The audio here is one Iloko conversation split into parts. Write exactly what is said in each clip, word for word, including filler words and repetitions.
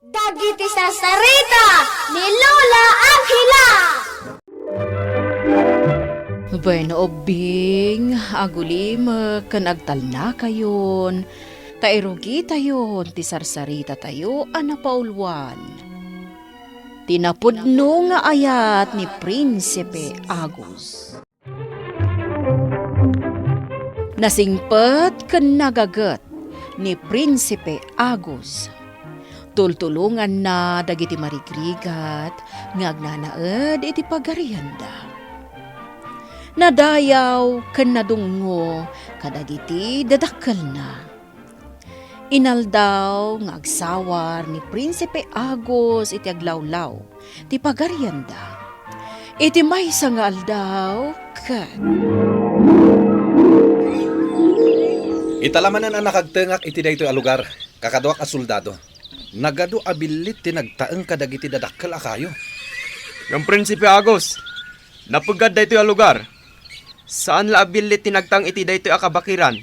Dagiti sarsarita ni Lola Angela. Wen ubbing, agulimek ken agtalnakayon, ta irugitayon ti sarsaritatayo a napauluan. Ti napudno nga ayat ni Prinsipe Agus. Nasingpet ken nagaget ni Prinsipe Agus. Tultulonganna dagiti marigrigat nga agnanaed iti pagarianda. Nadayaw ken nadungngo kadagiti dadakkelna. Inaldaw nga agsawar ni Prinsipe Agus iti aglawlaw ti pagarianda. Iti maysa nga aldaw, ket Ita la manen a nakagtengak iti daytoy a lugar, kakaduak a soldado. Nagadu a billit ti nagtaeng kadagiti dadakkel a kayo. Ngem Prinsipe Agus, napeggad daytoy a lugar. Saan la a billit ti nagtaeng iti daytoy a kabakiran.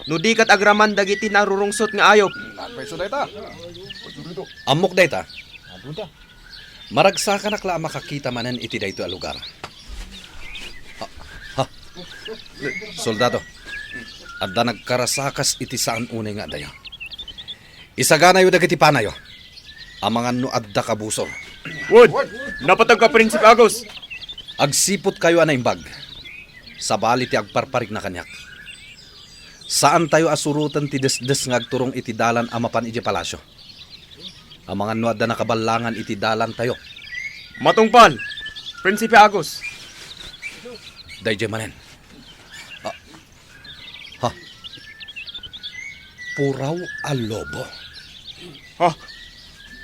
No di ket agraman dagiti narurungsot nga ayup. Ammok dayta. Maragsakanak la a makakita manen iti daytoy a lugar. Ha, ha. Soldado, adda nagkarasakas iti saan unay nga adayo. Isaganayo dagiti panayo. Amangan no adda kabusor. Wen, napateg ka, Prinsipe Agus. Agsiputkayo a naimbag. Sabali ti agparparigna kaniak. Saantayo a suroten ti desdes nga agturong iti dalan a mapan idiay palasio. Amangan no adda nakaballangan iti dalantayo. Matungpal, Prinsipe Agus. Daydiay manen. Ah, Ha? Puraw a lobo. Ha?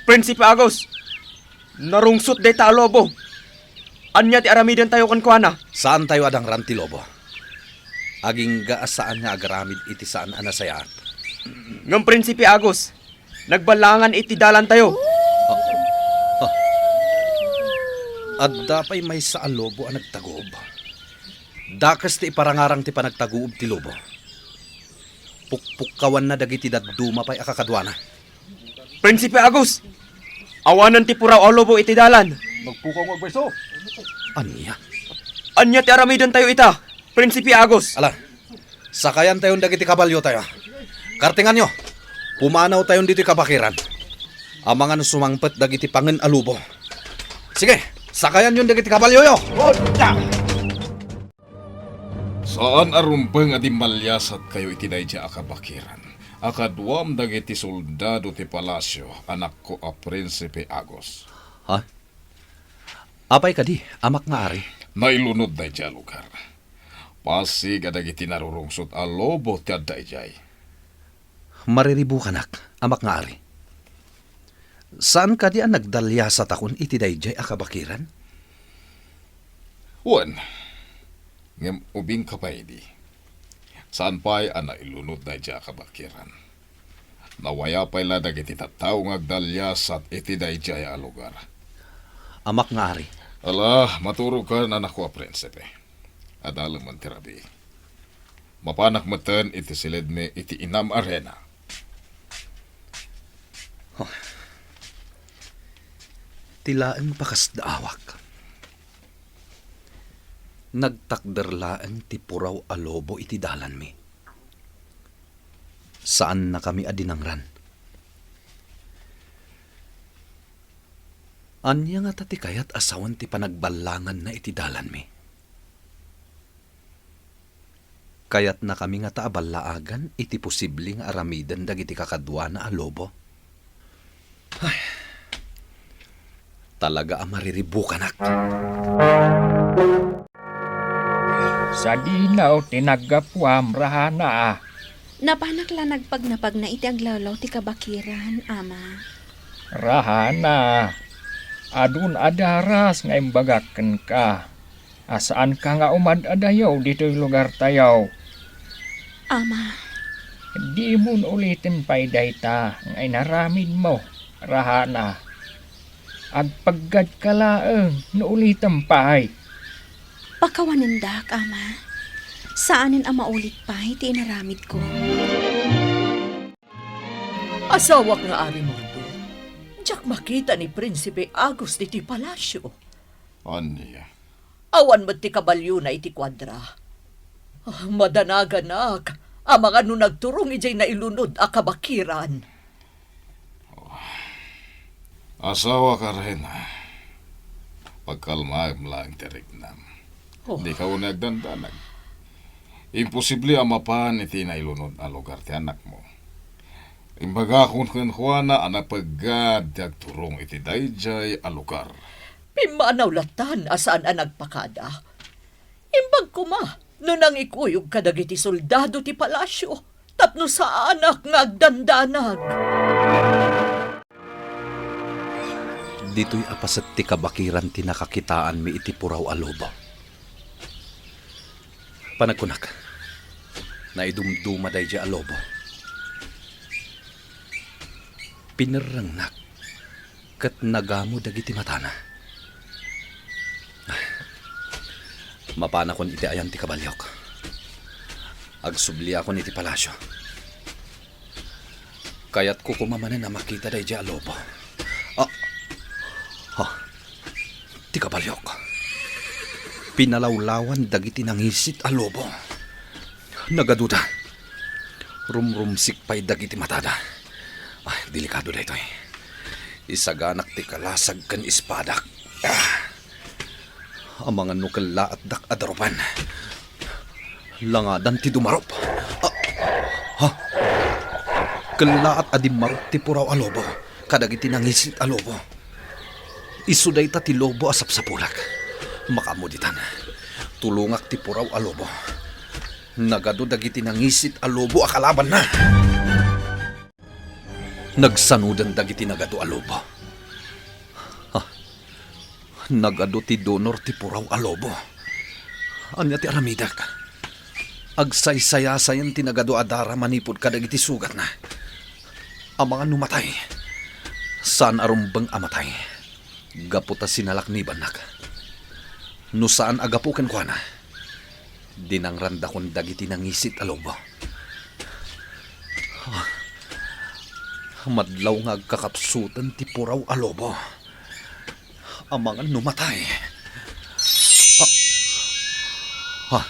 Prinsipe Agus, narungsot dayta a lobo. Ania ti aramidentayo kenkuana? Saantayo a dangran ti lobo. Agingga a saan nga agaramid iti saan a nasayaat. Ngem Prinsipe Agus, nagballangan iti dalantayo. Ah, ah. Adda pay maysa a lobo a nagtaguob. Dakes ti iparangarang ti panagtaguob ti lobo. Pukpukkawanna dagiti dadduma pay a kakaduana. Prinsipe Agus, awanen ti puraw a lobo iti dalan. Nagpukaw nga agbayso. Ania? Ania ti aramidentayo ita, Prinsipe Agus? Ala, sakayantayon dagiti kabaliotayo. Kartenganyo, pumanawtayon ditoy kabakiran. Amangan sumangpet dagiti pangen a lobo. Sige, sakayanyon dagiti kabalioyo. Saan a rumbeng a dimmalliasatkayo iti daydiay a kabakiran a kaduam dagiti soldado ti palasio, anakko a Prinsipe Agus. Ha? Apay kadi, amak nga ari? Nailunod daydiay a lugar. Pasig a dagiti narurungsot a lobo ti adda idiay. Mariribukanak, amak nga ari. Saan kadi a nagdalliasatakon iti daydiay a kabakiran? Wen, ngem ubingka pay idi. Saan pay a nailunod daydiay a kabakiran. Nawaya pay la dagiti tattao nga agdalliasat iti daydiay a lugar. Amak nga ari. Ala, maturogkan, anakko a prinsipe. Adalemen ti rabii. Mapanak metten iti siledmi iti Inam Arena. Oh. Ti laeng pakasdaawak. Nagtakder laeng ti puraw a lobo iti dalanmi. Saannakami a dinangran. Ania ngata ti kayat a sawen ti panagballanganna iti dalanmi? Kayatnakami ngata a ballaagan iti posible nga aramiden dagiti kakaduana a lobo? Ay, talaga a mariribukanak. Sadino ti naggapuam, Rahana? Napanak la nagpagnapagna iti aglawlaw ti kabakiran, Ama. Rahana, adun a daras nga imbagak kenka. A saanka nga umad-adayo ditoy lugartayo. Ama. Dimon uliten pay dayta nga inaramidmo, Rahana. Agpaggadka laeng no ulitem pay. Pakawanendak, Ama. Saanen a maulit pay ti inaramidko. Asawak nga Ari Murdo, Diak makita ni Prinsipe Agus ditoy palasio. Ania? Awan met ti kabaliona iti kuadra. Ah, madanaganak, amangan no nagturong idiay nailunod a kabakiran. Asawa ka, Reyna. Pagkalmaem laeng ti riknam. Oh. Dika unay agdandanag. Imposible a mapan iti nailunod a lugar ti anakmo. Imbagakon kenkuana a napeggad ti agturong iti daydiay a lugar. Pimmanaw latan a saan a nagpakada. Imbag koma no nangikuyog kadagiti soldado ti palasio tapno saanak nga agdandanag. Ditoy a paset ti kabakiran ti nakakitaanmi iti puraw a lobo. Panagkunak, naidumduma daydiay a lobo. Pinerrengnak ket nagamo dagiti matana. Mapanakon iti ayan ti kabaliok. Agsubliakon iti palasio. Kayatko koma manen a makita daydiay a lobo. Ah! Ha? Ti kabaliok. Pinalawlawan dagiti nangisit a lobo. Nagaduda. Rumrumsik pay dagiti matada. Ay, delikado daytoy. Isaganak ti kalasag ken espadak. Ah! Amangan no kellaatdak a darupan. Langadan ti dumarup. Ah! Ha? Kellaat a dimmarup ti puraw a lobo kadagiti nangisit a lobo. Isu dayta ti lobo a sapsapulak. Makaammo ditan. Tulongak ti puraw a lobo. Nagadu dagiti nangisit a lobo a kalabanna. Nagsanoden dagiti nagadu a lobo. Ha? Nagadu ti donor ti puraw a lobo. Ania ti aramidek? Agsaysayasayen ti nagadu a dara manipud kadagiti sugatna. Amangan no matay. Saan a rumbeng a matay. Gapu ta sinalaknibannak. No saan a gapu kenkuana, dinangrandakon dagiti nangisit a lobo. Ah, madlaw nga agkakapsuten ti puraw a lobo. Amangan no matay. Ah, ah,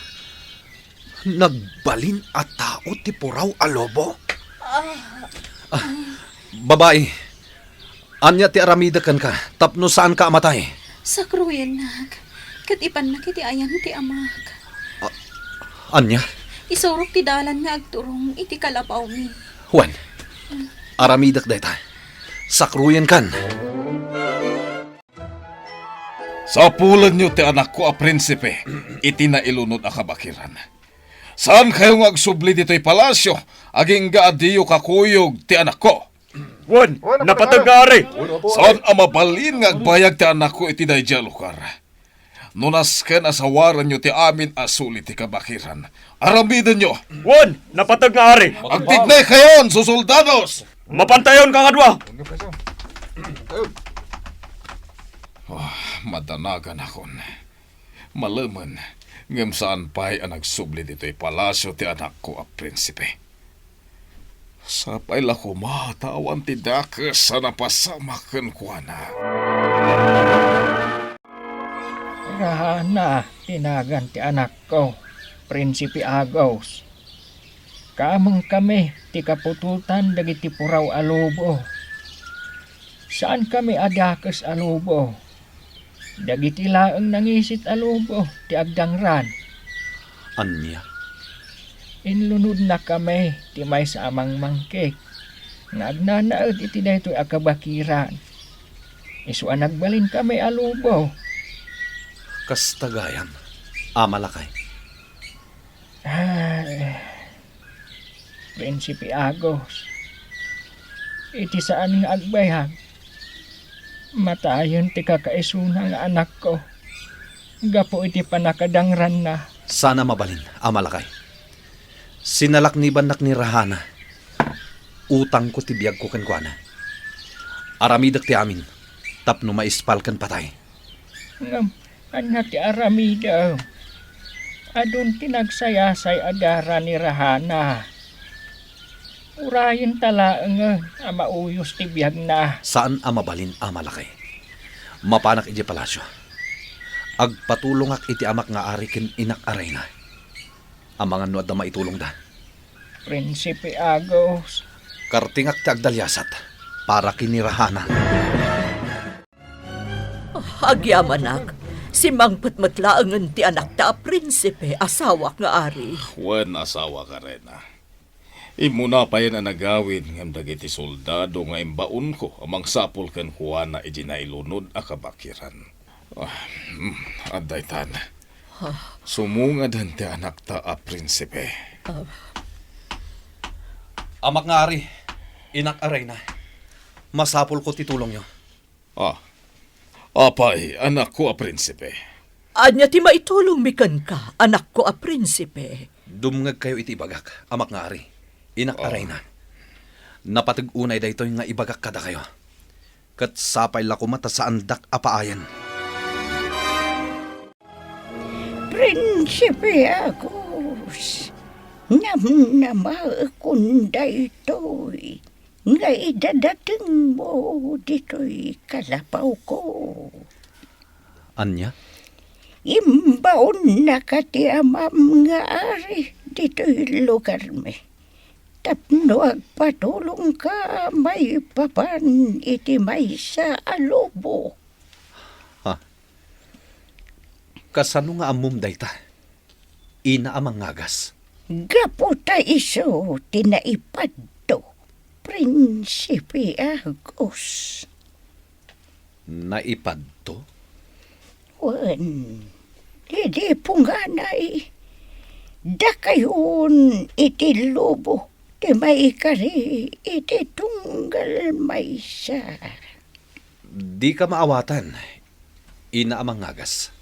nagbalin a tao ti puraw a lobo? Ah, babai, ania ti aramidek kenka tapno saanka a matay? Sakruyennak, ket ipannak iti ayan ti amak. A-, ania? Isurok ti dalan nga agturong iti kalapawmi. Wen, aramidek dayta. Sakruyenkan. Sapulenyo ti anakko a prinsipe iti nailunod a kabakiran. Saankayo nga agsubli ditoy palasyo agingga a diyo kakuyog ti anakko. Wen, napateg nga ari. Saan a mabalin nga agbayag ti anakko iti daydiay a lugar. No nasken a sawaranyo ti amin a suli ti kabakiran, aramidenyo. Wen, napateg nga ari. Agtignaykayon, susoldados! Mapantayon, kakadua! Ah, madanaganakon. Malemen, ngem saan pay a nagsubli ditoy palasyo ti anakko a prinsipe. Sapay la koma ta awan ti dakes a napasamak kenkuana. Rahana ti nagan ti anakko, Prinsipe Agos. Kamengkami ti kaputotan dagiti puraw a lobo. Saankami a dakes a lobo. Dagiti laeng nangisit a lobo ti agdangran. Ania? Inlunodnakami ti maysa a mangmangkik nga agnanaed iti daytoy a kabakiran. Isu a nagbalinkami a lobo. Kasta gayam, Ama Lakay. Ay, Prinsipe Agos, iti saan nga agbayag, matayen ti kakaisuna nga anakko gapu iti pannakadangranna. Saan a mabalin, Ama Lakay. Sinalaknibannak ni Rahana. Utangko ti biagko kenkuana. Aramidek ti amin tapno maispal ken patay. Ngem ania ti aramidem? Adun ti nagsayasay a dara ni Rahana. Urayenta laengen a mauyos ti biagna. Saan a mabalin, Ama Lakay. Mapanak idiay palasio. Agpatulongak iti amak nga ari ken inak a reyna. Amangan no adda maitulongda. Prinsipe Agus. Kartingak ti agdaliasat para ken ni Rahana. Agyamanak, simangpet met laengen ti anakta a prinsipe, asawak nga ari. Wen, asawak a reyna. Immuna payen a nagawid ngem dagiti soldado nga imbaonko a mangsapul kenkuana iti nailunod a kabakiran. Ah, hmm, adda itan. Sumungaden ti anakta a prinsipe. Ah. Amak nga ari, inak a reyna, masapulko ti tulongyo. Ah. Apay, anakko a prinsipe? Ania ti maitulongmi kenka, anakko a prinsipe? Dumngegkayo iti ibagak, amak nga ari, inak a reyna. Napateg unay daytoy nga ibagak kadakayo. Ket sapay la koma ta saandak a paayen. Prinsipe Agus, namnamaekon daytoy nga idadatengmo ditoy kalapawko. Ania? Imbaonnaka ti amam nga ari ditoy lugarmi tapno agpatulongka maipapan iti maysa a lobo. Ha? Kasano nga ammom dayta, ina a mangngagas? Gapu ta isu ti naipadto, Prinsipe Agus. Naipadto? Wen, idi punganay, dakayon iti lobo ti maikari iti tunggal maysa. Dika maawatan, ina a mangngagas.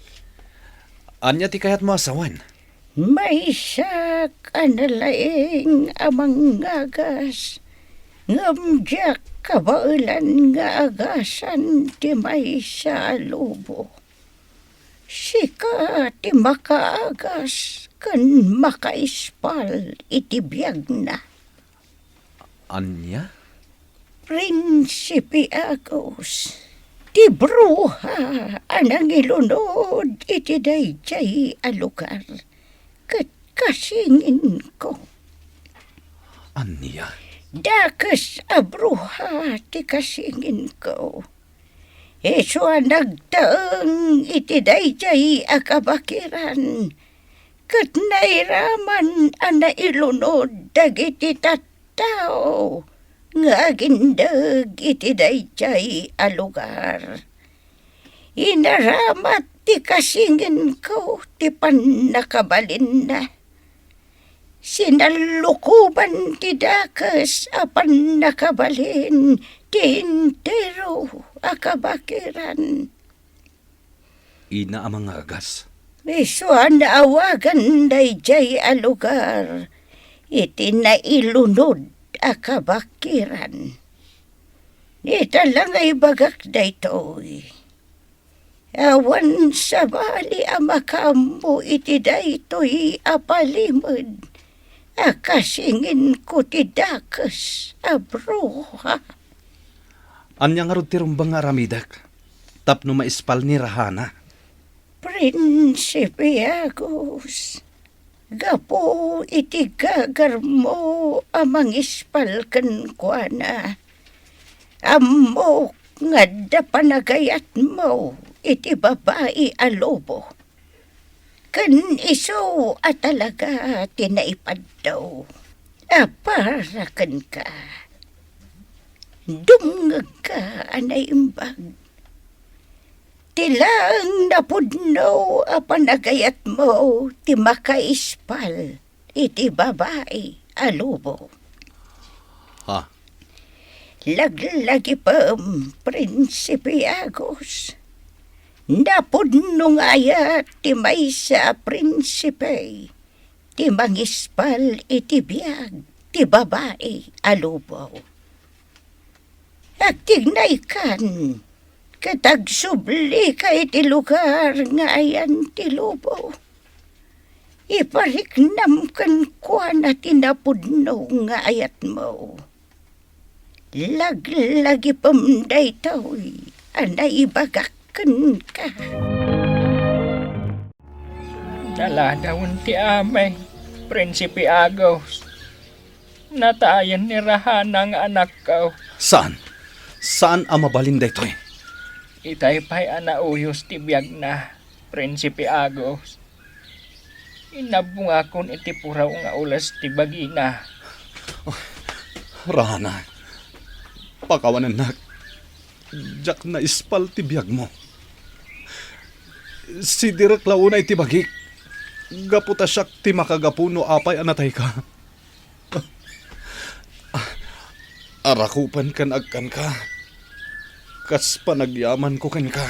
Ania ti kayatmo a sawen? Maysak a nalaing a mangngagas, ngem diak kabaelan nga agasan ti maysa a lobo. Sika ti makaagas ken makaispal iti biagna. Ania? Prinsipe Agus, ti bruha a nangilunod iti daydiay a lugar ket kasinginko. Ania? Dakes a bruha ti kasinginko. Isu a nagtaeng iti daydiay a kabakiran ket nairaman a nailunod dagiti tattao nga agindeg iti daydiay a lugar. Inaramat ti kasinginko ti pannakabalinna. Sinallukoban ti dakes a pannakabalin ti entero a kabakiran. Ina a mangagas. Isu a naawagan daydiay a lugar iti nailunod a kabakiran. Ita la nga ibagak daytoy. Awan sabali a makaammo iti daytoy a palimed a kasinginko ti dakes a bruha. Ania ngarud ti rumbeng nga aramidek tapno maispal ni Rahana? Prinsipe Agus, gapu iti gagarmo a mangispal kenkuana, ammok nga adda panagayatmo iti babai a lobo. Ken isu a talaga ti naipadto a para kenka. Dumngegka a naimbag. Ti laeng napudno a panagayatmo ti makaispal iti babai a lobo. Ha? Laglagipem, Prinsipe Agus. Napudno nga ayat ti maysa a prinsipe ti mangispal iti biag ti babai a lobo. Agtignaykan ket agsublika iti lugar nga ayan ti lobo. Ipariknam kenkuana ti napudno nga ayatmo. Laglagipem daytoy a naibagak kenka. Daladawen ti amin, Prinsipe Agus. Natayen ni Rahana nga anakko. Saan? Saan a mabalin daytoy? Itay pay a nauyos ti biagna, Prinsipe Agus. Inabbungakon iti puraw nga ules ti bagina. Rahana, pakawanennak. Diak naispal ti biagmo. Sidirek la unay ti bagik, gapu ta siak ti makagapu no apay a natayka. Arakupen ken agkanka, kas panagyamanko kenka.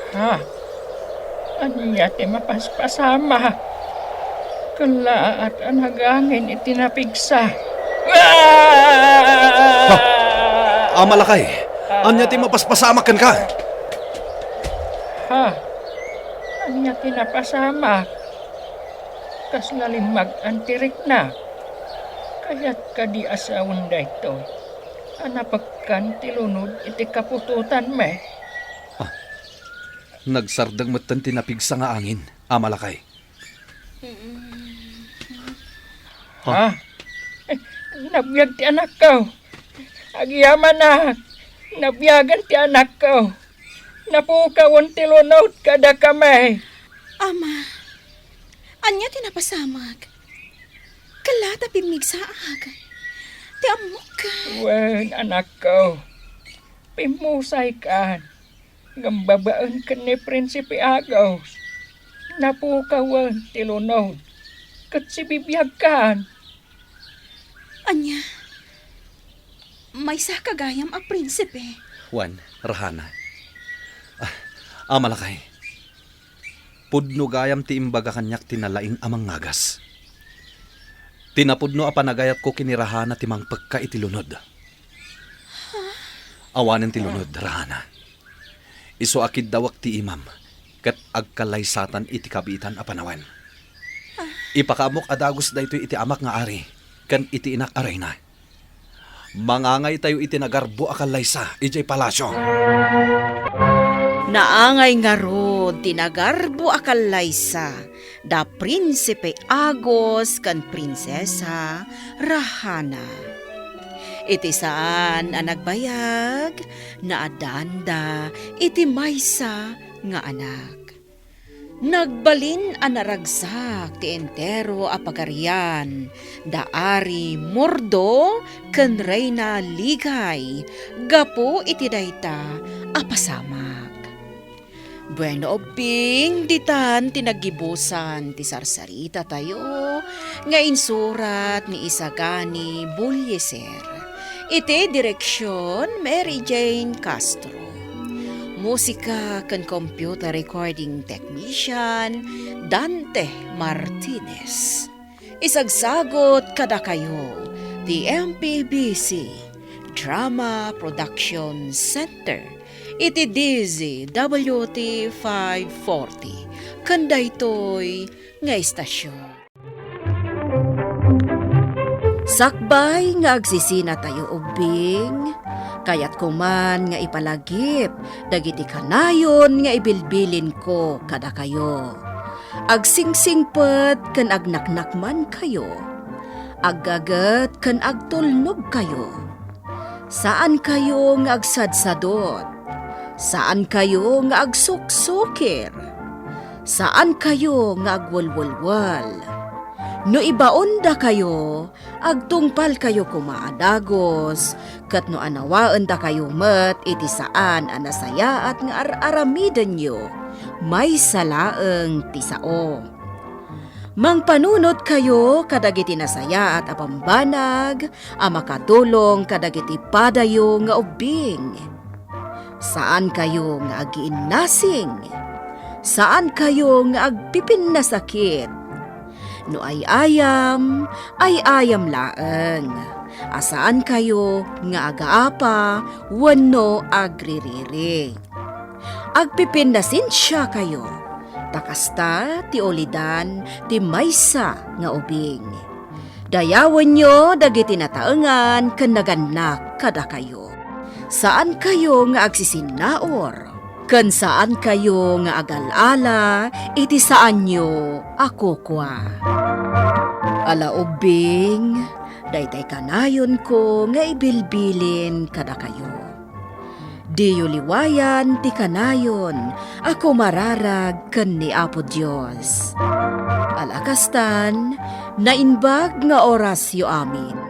Ha? Ania ti mapaspasamak? Kellaat a nagangin iti napigsa. Ha? Ama Lakay, ania ti mapaspasamak kenka? Ha? Ania ti napasamak? Kas nalimmag-an ti rikna. Kayat kadi a sawen daytoy a napekkan ti lunod iti kaputotanmi? Ah, nagsardeng metten ti napigsa nga angin, Ama Lakay. Ha? Nabiag ti anakko. Agyamanak. Nabiagen ti anakko. Napukawen ti lunod kadakami. Ama, ania ti napasamak? Kella ta pimmigsaak. Ti ammok ket. Wen, anakko. Pimmusaykan. Ngem babaen ken ni Prinsipe Agus, napukawen ti lunod ket sibibiagkan. Ania? Maysaka gayam a prinsipe? Wen, Rahana. Ah, Ama Lakay, pudno gayam ti imbaga kaniak ti nalaing a mangngagas. Ti napudno a panagayatko ken ni Rahana ti mangpekka iti lunod. Awanen ti lunod, Rahana. Isu a kiddawek ti imam, ket agkallaysatan iti kabiitan a panawen. Ipakaammok a dagus daytoy iti amak nga ari, ken iti inak a reyna. Mangangaytayo iti nagarbo a kallaysa idiay palasio. Naangay ngarud ti nagarbo a kallaysa da Prinsipe Agus ken Prinsesa Rahana. Iti saan a nagbayag, naaddaanda iti maysa nga anak. Nagbalin a naragsak ti entero a pagarian da Ari Mordo ken Reyna Ligay gapu iti dayta a pasamak. Bueno, ubbing, ditan ti naggibusan ti sarsaritatayo nga insurat ni Isagani Bullieser. Iti direksion, Mary Jane Castro. Musika ken computer recording technician, Dante Martinez. Isagsagut kadakayo ti M P B C Drama Production Center iti D Z W T five forty ken daytoy nga istasyon. Sakbay nga agsisinatayo ubbing, kayatko man nga ipalagip dagiti kanayon nga ibilbilinko kadakayo. Agsingsingpet ken agnaknakmankayo. Aggaget ken agtulnogkayo. Saankayo nga agsadsadot. Saankayo nga agsuksukir. Saankayo nga agwelwelwel. No ibaondakayo, agtungpalkayo koma a dagus, ket no anawaendakayo met iti saan a nasayaat nga ar-aramidenyo, maysa laeng ti sao. Mangpanunotkayo kadagiti nasayaat a bambanag a makatulong kadagiti padayo nga ubbing. Saankayo nga agiinnasing. Saankayo nga agpipinnasakit. No ay-ayam, ay-ayam laeng. A saankayo nga agaapa wenno agririri. Agpipinnasensiakayo, ta kasta ti ulidan ti maysa nga ubing. Dayawenyo dagiti nataengan ken nagannak kadakayo. Saankayo nga agsisinnaur, ken saankayo nga agal-ala iti saanyo a kukua. Ala ubbing, daytay kanayonko nga ibilbilin kadakayo. Diyo liwayan ti kanayon a kumararag ken ni Apo Dios. Ala kastan, naimbag nga orasyo amin.